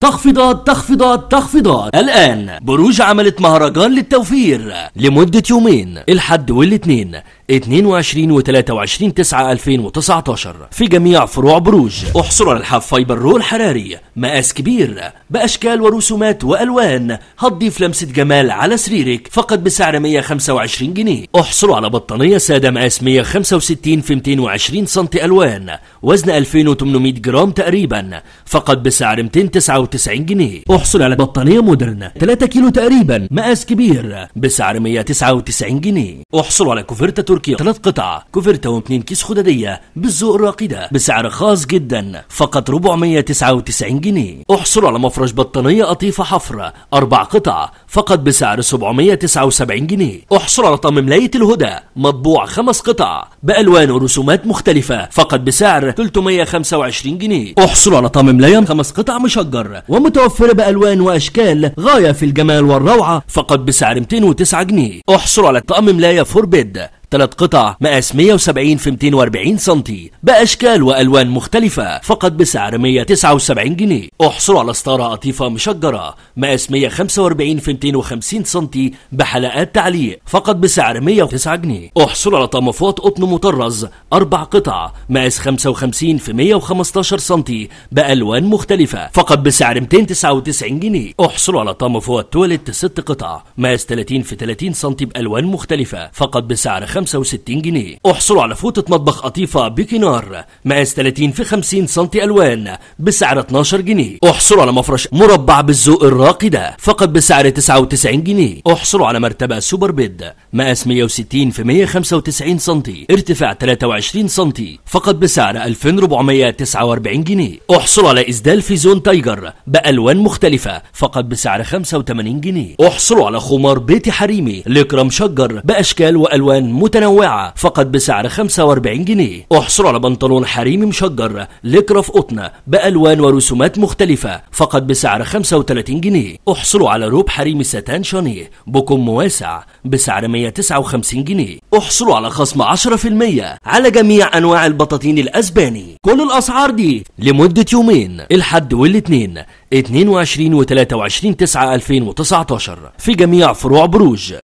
تخفيضات تخفيضات تخفيضات. الآن بروج عملت مهرجان للتوفير لمدة يومين، الحد والاثنين 22 و 23 9 2019 في جميع فروع بروج. احصل على لحاف fiber roll حراري مقاس كبير بأشكال ورسومات وألوان هتضيف لمسة جمال على سريرك فقط بسعر 125 جنيه. احصلوا على بطانية سادة مقاس 165 في 220 سم ألوان، وزن 2800 جرام تقريبا فقط بسعر 299 جنيه. احصل على بطانية مودرن 3 كيلو تقريبا مقاس كبير بسعر 199 جنيه. احصلوا على كوفرتة تركيا 3 قطع، كوفرتة و2 كيس خدادية بالذوق الراقي ده بسعر خاص جدا فقط 499 جنيه. احصلوا على مفرش بطانية قطيفة حفرة 4 قطع فقط بسعر 779 جنيه. احصلوا على طقم ملاية الهدى مطبوع 5 قطع بألوان ورسومات مختلفة فقط بسعر 325 جنيه. احصلوا على طقم ملاية 5 قطع مشجر ومتوفرة بألوان وأشكال غاية في الجمال والروعة فقط بسعر 209 جنيه. احصلوا على طقم ملاية four bed 3 قطع مقاس 170 في 240 سنتي بأشكال وألوان مختلفة فقط بسعر 179 جنيه. احصلوا على ستارة قطيفة مشجرة مقاس 145 في 250 سنتي بحلقات تعليق فقط بسعر 109 جنيه. احصلوا على طقم فوط قطن مطرز 4 قطع مقاس 55 في 115 سنتي بألوان مختلفة فقط بسعر 299 جنيه. احصلوا على طقم فوط تواليت 6 قطع مقاس 30 في 30 سنتي بألوان مختلفة فقط بسعر 65 جنيه. احصلوا على فوطة مطبخ قطيفة بكنار مقاس 30 في 50 سنتي ألوان بسعر 12 جنيه. احصلوا على مفرش مربع بالذوق الراقي ده فقط بسعر 99 جنيه. احصلوا على مرتبة super bed مقاس 160 في 195 سنتي ارتفاع 23 سنتي فقط بسعر 2449 جنيه. احصلوا على إسدال فيزون tiger بألوان مختلفة فقط بسعر 85 جنيه. احصلوا على خمار بيتي حريمي لكرة مشجر بأشكال وألوان متنوعة فقط بسعر 45 جنيه. احصلوا على بنطلون حريمي مشجر لكرة في قطن بألوان ورسومات مختلفة فقط بسعر 35 جنيه. احصلوا على روب حريمي ساتان شانيه بكم واسع بسعر 159 جنيه. احصلوا على خصم 10% على جميع أنواع البطاطين الأسباني. كل الأسعار دي لمدة يومين، الحد والاثنين 22 و 23 9 2019 في جميع فروع بروج.